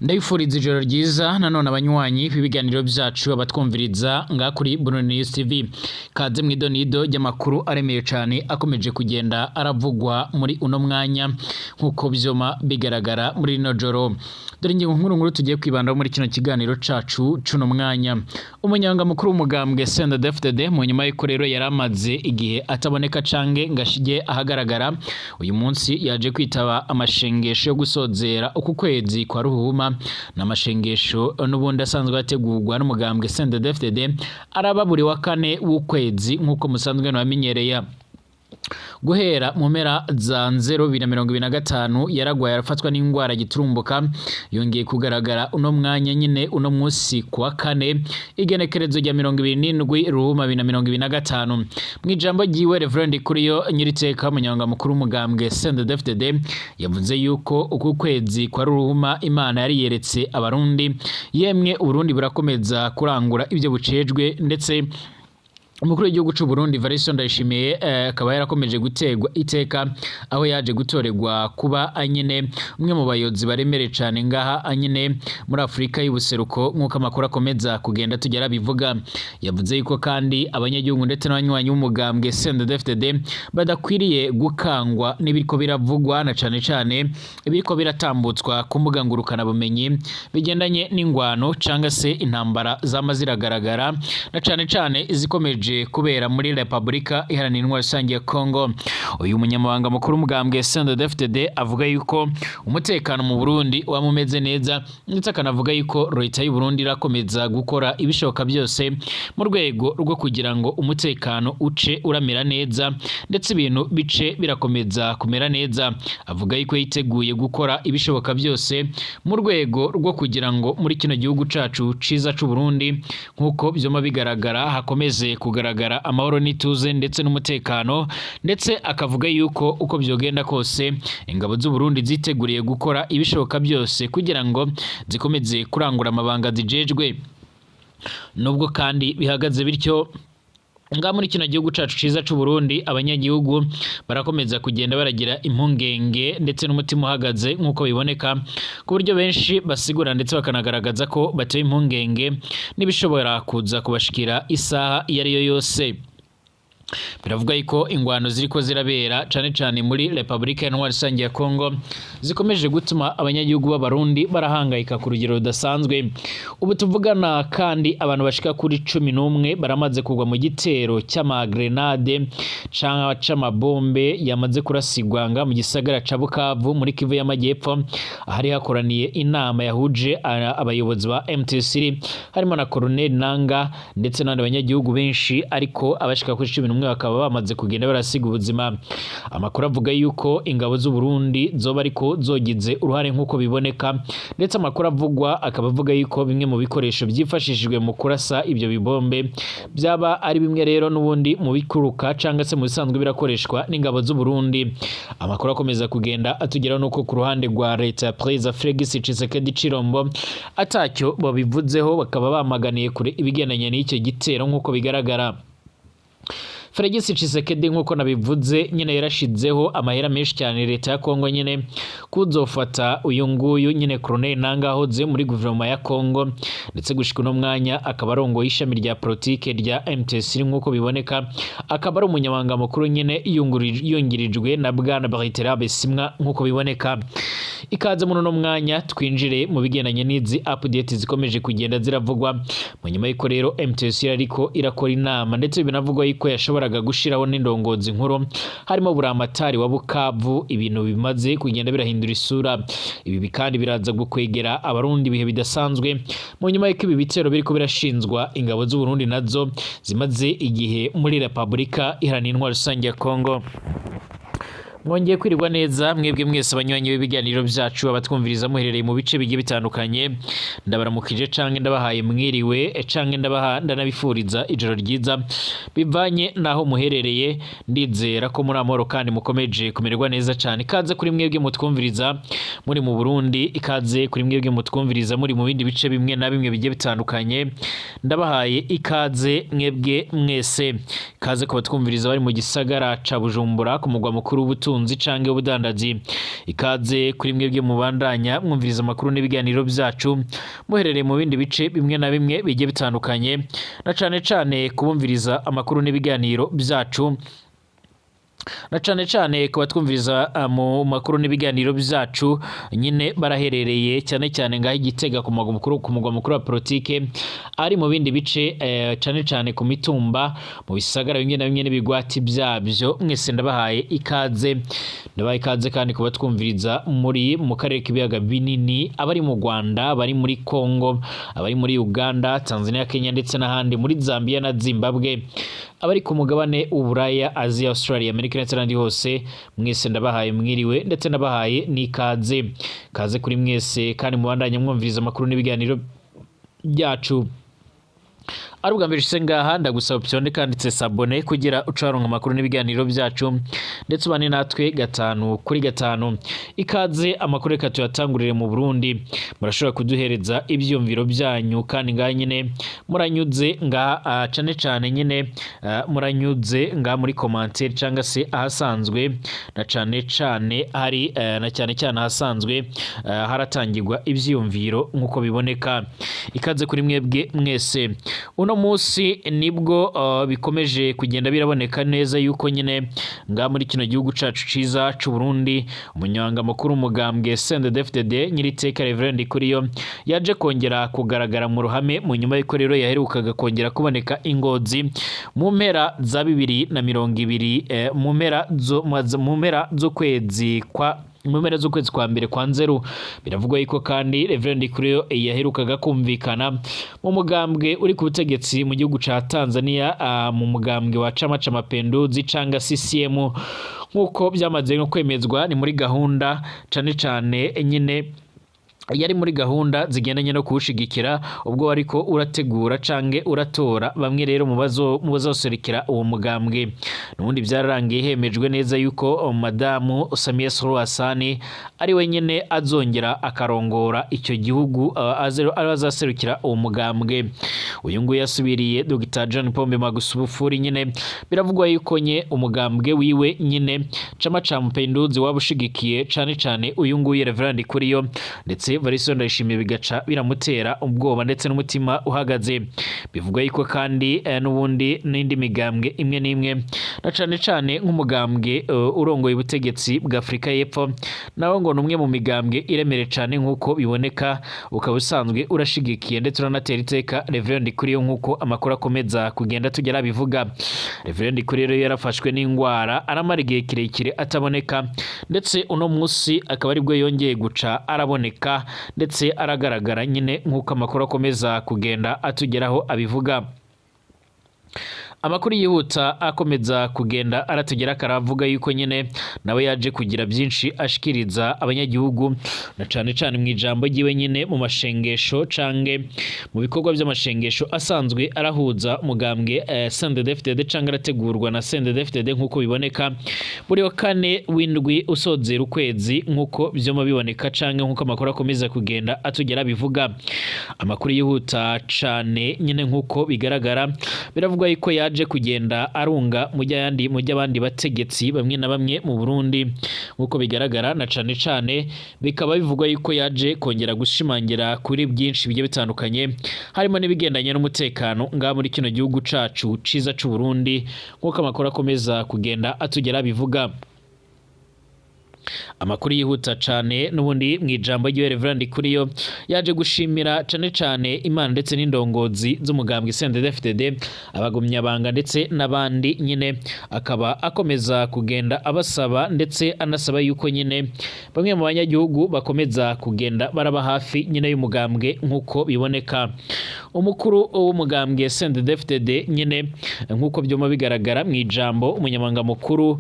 Ndabifuriza ijoro ryiza nanone abanywanyi b'ibiganiro byacu, abatwumviriza ngaha kuri Burundi News TV. Kaze mw'idonido ry'amakuru aremeye cane akomeje kugenda aravugwa muri uno mwanya, nk'uko vyoma bigaragara muri rino joro. Dore ingingo nkuru nkuru tugiye kwibandaho muri kino kiganiro cacu cuno mwanya. Umunyamabanga mukuru w'umugambwe CNDD-FDD, mu nyuma y'uko rero yari amaze igihe ataboneka canke ngo ashige ahagaragara, uyu munsi yaje kwitaba amashengesho yo gusozera uku kwezi kwa Ruhuma. N'amashengesho n'ubundi asanzwe ategurwa n'umugambwe CNDD-FDD, araba buri wa kane w'ukwezi, nk'uko musanzwe nabamenyereye. Guhera mu mpera za 0 2025 yaragwaye, arafatwa n'ingwara giturumbuka. Yongeye kugaragara uno mwanya nyine, uno munsi kuwa kane, igenekerezo rya 27 Ruhuma 2025. Mw'ijambo ryiwe, Reverend Kuriyo Nyiriteka, umunyamabanga mukuru w'umugambwe CNDD-FDD, yavuze yuko uku kwezi kwa Ruhuma Imana yari yeretse Abarundi, yemwe Uburundi burakomeza kurangura ibyo bucejwe, ndetse umukuru w'igihugu c'u Burundi Evariste Ndayishimiye akaba yarakomeje gutegwa iteka, aho yaje gutorerwa kuba anyene umwe mu bayobozi baremere cane ngaha anyene muri Afurika y'ubuseruko, nk'uko amakuru akomeza kugenda tugera bivuga. Yavuze yuko kandi abanyagihugu ndetse n'abanywanyi b'umugambwe CNDD-FDD badakwiriye gukangwa n'ibiriko biravugwa, na cane cane ibiriko biratambutswa ku mbuga ngurukana bumenyi bigendanye n'ingwano canga se intambara zama ziragaragara, na cane cane izikomeje kubera muri Repubulika Iharanira Intwaro Rusange ya Congo. Uyu munyamabanga mukuru w'umugambwe CNDD-FDD avuga yuko umutekano mu Burundi waba umeze neza, ndetse akanavuga yuko leta y'u Burundi irakomeza gukora ibishoboka byose mu rwego rwo kugira ngo umutekano uce uramera neza, ndetse ibintu bice birakomeza kumera neza. Avuga yuko yiteguye gukora ibishoboka byose mu rwego rwo kugira ngo muri kino gihugu cacu ciza c'u Burundi, nk'uko vyoma bigaragara, hakomeze kugaragara amahoro n'ituze ndetse n'umutekano, ndetse akavuga yuko uko vyogenda kose ingabo z'u Burundi ziteguriye gukora ibishoboka byose kugira ngo zikomeze kurangura amabanga zijejwe. Nubwo kandi bihagaze bityo ngaha muri kino gihugu cacu ciza c'u Burundi, abanyagihugu barakomeza kugenda baragira impungenge ndetse n'umutima uhagaze, nk'uko biboneka, ku buryo benshi basigura ndetse bakanagaragaza ko batewe impungenge n'ibishobora kuza kubashikira isaha iyo ari yo yose. Biravuga yuko ingwano ziriko zirabera cane cane muri Repubulika Intwari Rusange ya Congo zikomeje gutuma abanyagihugu b'Abarundi barahangayika ku rugero rudasanzwe. Ubu tuvugana kandi, abantu bashika kuri 11 baramaze kugwa mu gitero c'amagrenade canke c'amabombe yamaze kurasigwa nga mu gisagara ca Bukavu muri Kivu y'Amajyepfo, ahari hakoraniye inama yahuje abayobozi ba MTC, harimo na Colonel Nanga ndetse n'abandi banyagihugu benshi, ariko abashika kuri 11 bakaba bamaze kugenda barasiga ubuzima. Amakuru avuga yuko ingabo z'u Burundi zoba ariko zogize uruhare, nk'uko biboneka, ndetse amakuru avugwa akaba avuga yuko bimwe mu bikoresho byifashishijwe mu kurasa ibyo bibombe byaba ari bimwe rero n'ubundi mu bikuruka cyangwa se mu bisanzwe birakoreshwa n'ingabo z'u Burundi. Amakuru akomeza kugenda atugeraho nuko ku ruhande rwa leta ya Perezida Felix Tshisekedi Tshilombo atacyo babivuzeho, bakaba bamaganiye kure ibigendanye n'icyo gitero, nk'uko bigaragara. Felix Tshisekedi, nk'uko nabivuze nyine, yarashizeho amahera menshi cyane leta ya Kongo nyine kuzofata uyu nguyu nyine Colonel Nanga ahoze muri guverinoma ya Kongo, ndetse gushika uno mwanya akaba arongoye ishami rya politike rya MTC, nk'uko biboneka akaba ari umunyamabanga mukuru nyine yungirijwe na bwana Bertrand Bisimwa, nk'uko biboneka. Ikaze muri uno mwanya, twinjire mu bigendanye n'izi update zikomeje kugenda ziravugwa mu nyuma y'uko rero MTC ariko irakora inama, ndetse binavugwa yuko yashoboraga gushiraho n'indongozi nkuru harimo Buramatari wa Bukavu. Ibintu bimaze kugenda birahindura isura. Ibi kandi biraza gukwegera Abarundi ibihe bidasanzwe, mu nyuma y'uko ibi bitero biriko birashinzwa ingabo z'u Burundi nazo zimaze igihe muri Repubulika Iharanira Intwaro Rusange ya Kongo. Mwongeye kwirirwa neza mwebwe mwese abanywanyi b'ibiganiro byacu, abatwumviriza muherereye mu bice bigiye bitandukanye. Ndabaramukije canke ndabahaye mwiriwe canke ndabaha ndanabifuriza ijoro ryiza, bivanye naho muherereye. Ndizera ko muri amahoro kandi mukomeje kumererwa neza cyane. Ikaze kuri mwebwe mutwumviriza muri mu Burundi, ikaze kuri mwebwe mutwumviriza muri mu bindi bice bimwe na bimwe bigiye bitandukanye. Ndabahaye ikaze mwebwe mwese. Ikaze ku batwumviriza bari mu gisagara ca Bujumbura, ku mugwa mukuru w'ubutunzi. w'ubutunzi canke w'ubudandaji. Ikaze kuri mwebwe mubandanya mwumviriza amakuru n'ibiganiro byacu muherereye mu bindi bice bimwe na bimwe bigiye bitandukanye, na cane cane kubumviriza amakuru n'ibiganiro byacu, na cane cane kuba twumviriza mu makuru n'ibiganiro byacu nyine baraherereye cyane cyane ngaho Igitega ku mugwa mukuru wa politike, ari mu bindi bice, cane cane ku mitumba, mu bisagara bimwe na bimwe n'ibigwati byabyo. Mwese ndabahaye ikaze. Ndabahaye ikaze kandi kuba twumviriza muri mu karere k'ibiyaga binini, abari mu Rwanda, abari muri Congo, abari muri Uganda, Tanzania, Kenya ndetse n'ahandi, muri Zambia na Zimbabwe, abari ku mugabane w'Uburaya, Asia, Australia, Amerika ndetse n'ahandi hose. Mwese ndabahaye mwiriwe ndetse ndabahaye n'ikaze. Kaze kuri mwese kandi mubandanye mwumviriza amakuru n'ibiganiro byacu. Ari ubwa mbere ushitse ngaha, ndagusaba upyonde kanditse s'abonner kugira ucaronka amakuru n'ibiganiro byacu, ndetse ubane natwe gatanu kuri gatanu. Ikaze. Amakuru reka tuyatangurire mu Burundi. Murashobora kuduhereza ivyumviro byanyu kandi ngaha nyine muranyuze ngaha, cane cane nyine muranyuze ngaha muri commentaire cyangwa se ahasanzwe, na cane cane hari na cyane cyane ahasanzwe haratangirwa ivyiyumviro nk'uko biboneka. Ikaze kuri mwebwe mwese. Uno munsi nibwo bikomeje kugenda biraboneka neza yuko nyine ngaha muri kino gihugu cacu ciza c'u Burundi, umunyamabanga mukuru umugambwe CNDD-FDD, nyiriteka Reverend Ndikuriyo, yaje kongera kugaragara mu ruhame mu nyuma y'uko rero yaherukaga kongera kuboneka i Ngozi mu mpera za 2020, mu mpera z'ukwezi kwa mbere kwa Nzeru. Biravugwa yuko kandi Reverend Ndikuriyo yaherukaga kumvikana mu mugambwe uri ku butegetsi mu gihugu ca Tanzania, mu mugambwe wa Chama cha Mapinduzi canga CCM, nk'uko byamaze no kwemezwa. Ni muri gahunda cane cane nyine yari muri gahunda zigendanye no kuwushigikira ubwo ariko urategura cange uratora bamwe rero mu bazoserukira uwo mugambwe. Nubundi byararangiye hemejwe neza yuko madamu Samia Suluhu Hassan ari we nyene azongera akarongora icyo gihugu, ari azaserukira uwo mugambwe. Uyu nguyu yasubiriye Dr John Pombe Magufuli. Nyine biravugwa yuko nye umugambwe wiwe nyine Chama cha Mapinduzi waba ushigikiye cane cane uyu nguyu Reverend Ndikuriyo, ndetse Varisto Ndayishimiye bigaca biramutera ubwoba ndetse n'umutima uhagaze. Bivugwa yuko kandi n'ubundi n'indi migambwe imwe n'imwe, na cane cane nk'umugambwe urongoye ubutegetsi bwa Afurika y'Epfo, nawo ngo ni umwe mu migambwe iremere cane nk'uko biboneka, ukaba usanzwe urashigikiye ndetse uranatera iteka Reverend Ndikuriyo, nk'uko amakuru akomeza kugenda tugera bivuga. Reverend Ndikuriyo rero yarafashwe n'ingwara, aramara igihe kirekire ataboneka, ndetse uno munsi akaba aribwo yongeye guca araboneka ndetse aragaragara nyine, nk'uko amakuru akomeza kugenda atugeraho abivuga. Amakuru yihuta akomeza kugenda aratugera akaravuga yuko nyine nawe yaje kugira byinshi ashikiriza abanyagihugu, na cane cane mu ijambo ryiwe nyine mu mashengesho canke mu bikorwa by'amashengesho asanzwe arahuza umugambwe CNDD-FDD canke arategurwa na CNDD-FDD, nk'uko biboneka buri wa kane w'indwi usozera ukwezi, nk'uko vyoma biboneka canke nk'uko amakuru akomeza kugenda atugera bivuga. Amakuru yihuta cane nyine, nk'uko bigaragara, biravugwa yuko yaje kugenda arunga mu by'abandi bategetsi bamwe na bamwe mu Burundi, nk'uko bigaragara, na cane cane bikaba bivugwa yuko yaje kongera gushimangira kuri byinshi bigiye bitandukanye, harimo n'ibigendanye n'umutekano ngaha muri kino gihugu cacu ciza c'u Burundi, nk'uko amakuru akomeza kugenda atugera bivuga. Amakuru yihuta cane n'ubundi, mu ijambo ry'iwe Reverend Ndikuriyo yaje gushimira cane cane Imana ndetse n'indongozi z'umugambwe CNDD-FDD, abagumyabanga ndetse n'abandi nyine, akaba akomeza kugenda abasaba ndetse anasaba yuko nyine bamwe mu banyagihugu bakomeza kugenda baraba hafi nyine y'umugambwe, nk'uko biboneka. Umukuru w'umugambwe CNDD-FDD nyine, nk'uko byuma bigaragara mu ijambo umunyamabanga mukuru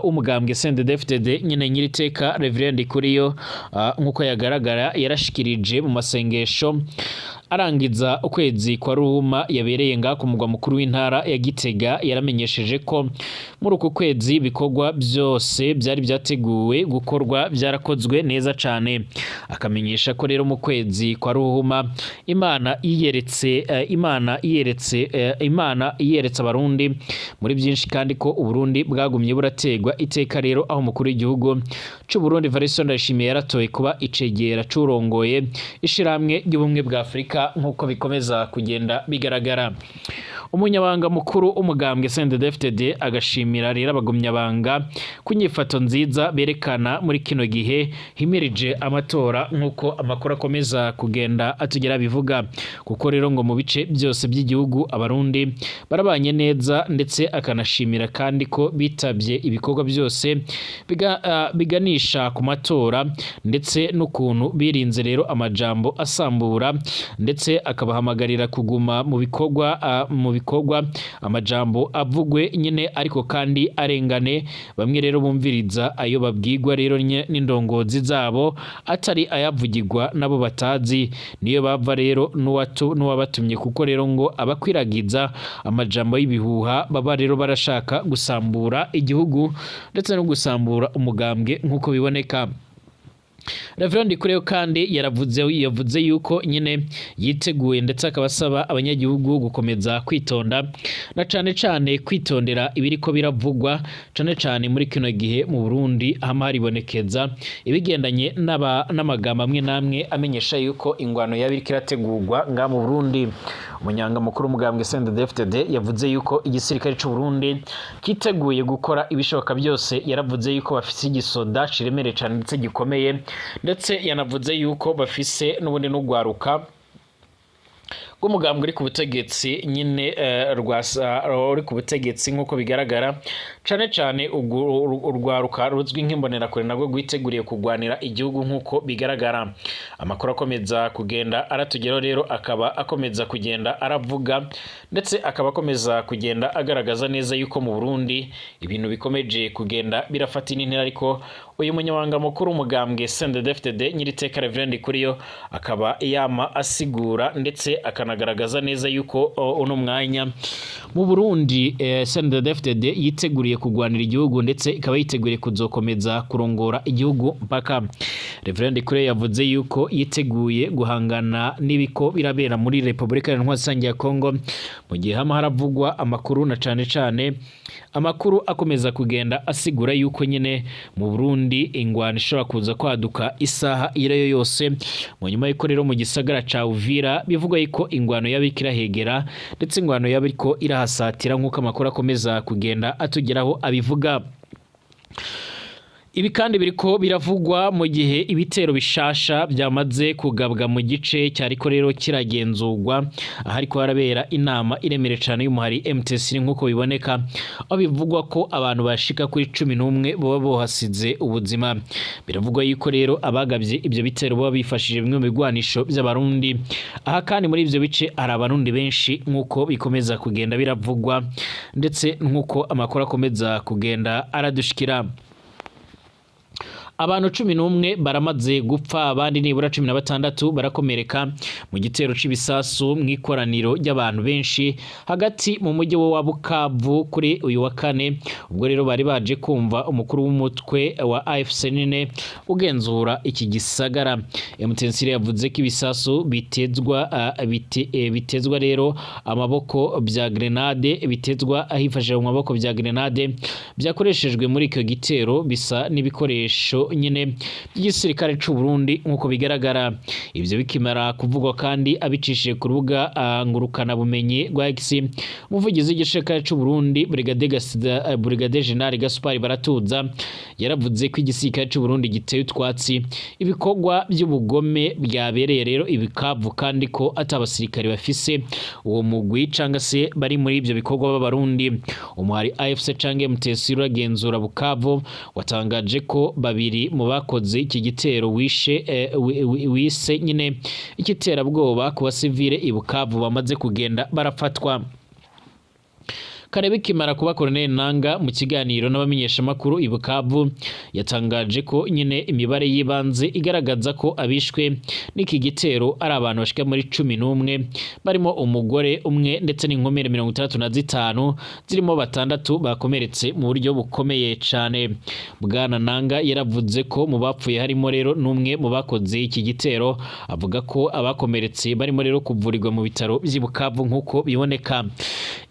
w'umugambwe CNDD-FDD nyine, nyiriteka Reverend Ndikuriyo, nk'uko yagaragara yarashikirije mu masengesho. Arangiza ukwezi kwa Ruhuma yabereye nga ku mugwa mukuru w'intara ya Gitega, yaramenyesheje ko muri uku kwezi ibikorwa byose byari byateguwe gukorwa byarakozwe neza cane. Akamenyesha ko rero mu kwezi kwa Ruhuma Imana iyeretse Abarundi muri byinshi, kandi ko Uburundi bwagumye burategwa iteka rero, aho umukuru w'igihugu c'u Burundi Evariste Ndayishimiye yaratoye kuba icegera c'urongoye ishirahamwe ry'ubumwe bwa Afurika, nk'uko bikomeza kugenda bigaragara. Umunyabanga mukuru w'umugambwe CNDD-FDD agashimira rero abagumyabanga ku nyifato nziza berekana muri kino gihe himirije amatora, nk'uko amakuru akomeza kugenda atugera bivuga, kuko rero ngo mu bice byose by'igihugu Abarundi barabanye neza. Ndetse akanashimira kandi ko bitabye ibikorwa byose biganisha ku matora, ndetse n'ukuntu birinze rero amajambo asambura, ndetse akabahamagarira kuguma mu bikorwa, amajambo avugwe nyine ariko kandi arengane. Bamwe rero bumviriza ayo babwirwa rero n'indongozi zabo, atari ayavugirwa nabo batazi niyo bava rero n'uwabatumye, kuko rero ngo abakwiragiza amajambo y'ibihuha baba rero barashaka gusambura igihugu ndetse no gusambura umugambwe, nk'uko biboneka. Reverend Ndikureyo kandi yavuze yuko nyine yiteguye, ndetse akaba asaba abanyagihugu gukomeza kwitonda, na cane cane kwitondera ibiriko biravugwa cane cane muri kino gihe mu Burundi hama haribonekeza ibigendanye n'amagambo amwe n'amwe amenyesha yuko ingwano yaba iriko irategurwa nga mu Burundi. Umunyanga mukuru w'umugambwe CNDD-FDD yavuze yuko igisirikare c'u Burundi kiteguye gukora ibishoboka byose. Yaravuze yuko bafise igisoda ciremereye cane ndetse gikomeye, ndetse yanavuze yuko bafise n'ubundi n'ugwaruka rw'umugambwe uri ku butegetsi nyine, rwasa uri ku butegetsi, nk'uko bigaragara, cane cane urwaruka ruzwi nk'imbonerakure nabwo rwiteguriye kurwanira igihugu, nk'uko bigaragara. Amakuru akomeza kugenda aratugeraho rero akaba akomeza kugenda aravuga, ndetse akaba akomeza kugenda agaragaza neza yuko mu Burundi ibintu bikomeje kugenda birafata intera. Ariko uyu munyamabanga mukuru w'umugambwe CNDD-FDD, Nyiriteka Reverend Ndikuriyo, akaba yama asigura ndetse akanagaragaza neza yuko uno mwanya mu Burundi CNDD-FDD yiteguriye kurwanira igihugu, ndetse ikaba yiteguriye kuzokomeza kurongora igihugu mpaka. Reverend Ndikuriyo yavuze yuko yiteguye guhangana n'ibiko birabera muri Repubulika Iharanira Rusange ya Kongo, mu gihe hama haravugwa amakuru, na cane cane amakuru akomeza kugenda asigura yuko nyine mu Burundi ingwano ishobora kuza kwaduka isaha iyo ariyo yose, mu nyuma y'uko rero mu gisagara ca Uvira bivugwa yuko ingwano yaba iriko irahegera, ndetse ingwano yaba iriko irahasatira, nk'uko amakuru akomeza kugenda atugeraho abivuga. Ibi kandi biriko biravugwa mu gihe ibitero bishasha byamaze kugabwa mu gice cyariko rero kiragenzurwa ahariko harabera inama iremere cane y'umuhari MTC, nk'uko biboneka, aho bivugwa ko abantu bashika kuri 11 boba bohasize ubuzima. Biravugwa yuko rero abagabye ibyo bitero boba bifashije bimwe mu bigwanisho by'Abarundi. Aha kandi muri ivyo bice hari Abarundi benshi, nk'uko bikomeza kugenda biravugwa, ndetse nk'uko amakuru akomeza kugenda aradushikira. Abantu 11 baramaze gupfa, abandi nibura 16 barakomereka mu gitero c'ibisasu mw'ikoraniro ry'abantu benshi hagati mu mujyi wa Bukavu kuri uyu wa kane, ubwo rero bari baje kumva umukuru w'umutwe wa AFC nine ugenzura iki gisagara. MTN yavuze ko ibisasu bitezwa rero amaboko bya grenade, bitezwa hifashishijwe mu maboko bya grenade, byakoreshejwe muri icyo gitero, bisa n'ibikoresho nyine by'igisirikare c'u Burundi, nk'uko bigaragara. Ivyo bikimara kuvugwa kandi, abicishije ku rubuga ngurukana bumenyi rwa X, umuvugizi w'igisirikare c'u Burundi, Brigadier General Gaspard Baratuza, yaravuze ko igisirikare c'u Burundi giteye utwatsi ibikorwa by'ubugome byabereye rero ibikavu, kandi ko atabasirikare bafise uwo mugwi canga se bari muri ivyo bikorwa b'Abarundi. Umuhari AFC canke MTC uragenzura Bukavu watangaje ko babiri mu bakoze iki gitero wishe wise nyine ikiterabwoba ku basivile i Bukavu bamaze kugenda barafatwa. Kare bikimara kuba, Colonel Nanga mu kiganiro n'abamenyeshamakuru i Bukavu yatangaje ko nyine imibare y'ibanze igaragaza ko abishwe n'iki gitero ari abantu bashika muri 11, barimo umugore umwe ndetse n'inkomere 65, zirimo batandatu bakomeretse mu buryo bukomeye cane. Bwana Nanga yaravuze ko mu bapfuye harimo rero n'umwe mu bakoze iki gitero, avuga ko abakomeretse barimo rero kuvurirwa mu bitaro vy'i Bukavu nk'uko biboneka.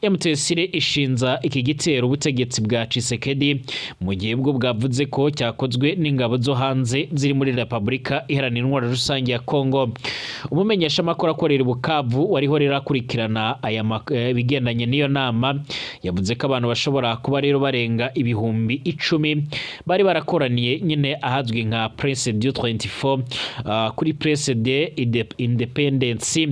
M23 ishinza iki gitero ubutegetsi bwa Tshisekedi, mu gihe bwo bwavuze ko cyakozwe n'ingabo zo hanze ziri muri Repubulika Iharanira Intwaro Rusange ya Kongo. Umumenyeshamakuru akorera i Bukavu wariho rero akurikirana aya ibigendanye n'iyo nama yavuze ko abantu bashobora kuba rero barenga 10,000 bari barakoraniye nyine ahazwi nka Place du 24, kuri Place de Independence,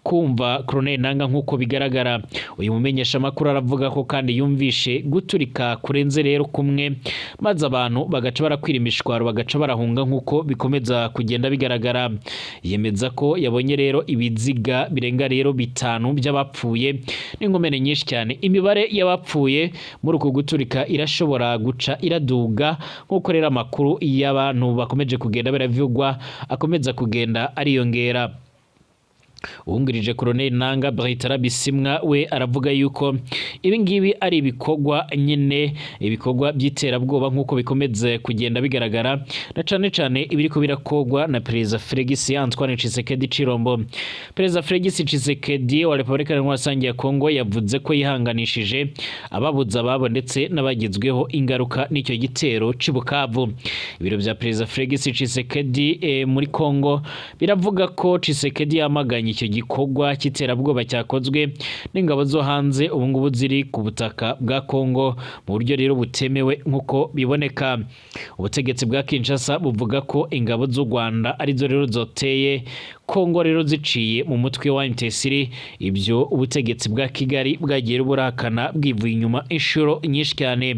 kumva Colonel Nanga nk'uko bigaragara. Uyu mumenyeshamakuru aravuga ko kandi yumvishe guturika kurenze rero kumwe, maze abantu bagaca barakwira imishwaro, bagaca barahunga nk'uko bikomeza kugenda bigaragara. Yemeza ko yabonye rero ibiziga birenga rero bitanu by'abapfuye n'inkomere nyinshi cyane. Imibare y'abapfuye muri uku guturika irashobora guca iraduga, nk'uko rero amakuru y'abantu bakomeje kugenda baravugwa akomeza kugenda ariyongera. Uwungirije Colonel Nanga, Bertrand Bisimwa, we aravuga yuko ibi ngibi ari ibikorwa nyine, ibikorwa by'iterabwoba nk'uko bikomeze kugenda bigaragara, na cane cane ibiriko birakogwa na Perezida Felix Antoine Tshisekedi Chilombo. Perezida Felix Tshisekedi wa Repubulika Iharanira Rusange ya Kongo yavuze ko yihanganishije ababuze ababo ndetse n'abagizweho ingaruka n'icyo gitero c'i Bukavu. Ibiro vya Perezida Felix Tshisekedi muri Kongo biravuga ko Tshisekedi yamaganye icyo gikorwa cy'iterabwoba cyakozwe n'ingabo zo hanze ubu ngubu ziri ku butaka bwa Kongo mu buryo rero butemewe nk'uko biboneka. Ubutegetsi bwa Kinshasa buvuga ko ingabo z'u Rwanda arizo rero zoteye Kongo rero ziciye mu mutwe wa M23. Ibyo ubutegetsi bwa Kigali bwagiye burahakana bwivuye inyuma inshuro nyinshi cyane.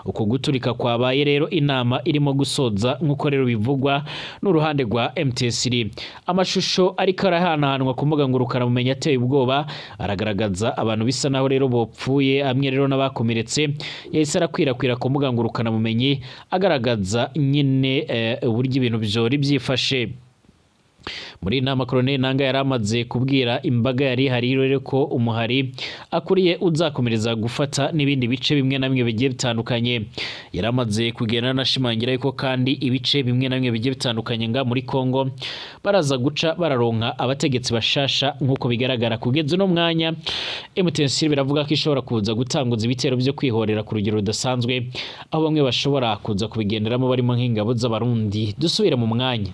Uko guturika kwabaye rero inama irimo gusoza, nk'uko rero bivugwa n'uruhande rwa M23. Amashusho ariko arahanahanwa ku mbuga ngurukanabumenyi ateye ubwoba, aragaragaza abantu bisa naho rero bopfuye hamwe rero n'abakomeretse, yahise arakwirakwira ku mbuga ngurukanabumenyi, agaragaza nyine uburyo ibintu vyori byifashe. Muri iyi nama, Colonel Nanga yari amaze kubwira imbaga yari ihari rero ko umuhari akuriye uzakomereza gufata n'ibindi bice bimwe na bimwe bigiye bitandukanye. Yari amaze kugenda anashimangira yuko kandi ibice bimwe na bimwe bigiye bitandukanye nga muri Kongo baraza guca bararonka abategetsi bashasha nk'uko bigaragara. Kugeza uno mwanya, M23 biravuga ko ishobora kuza gutanguza ibitero byo kwihorera ku rugero rudasanzwe, aho bamwe bashobora kuza kubigenderamo barimo nk'ingabo z'Abarundi. Dusubire mu mwanya.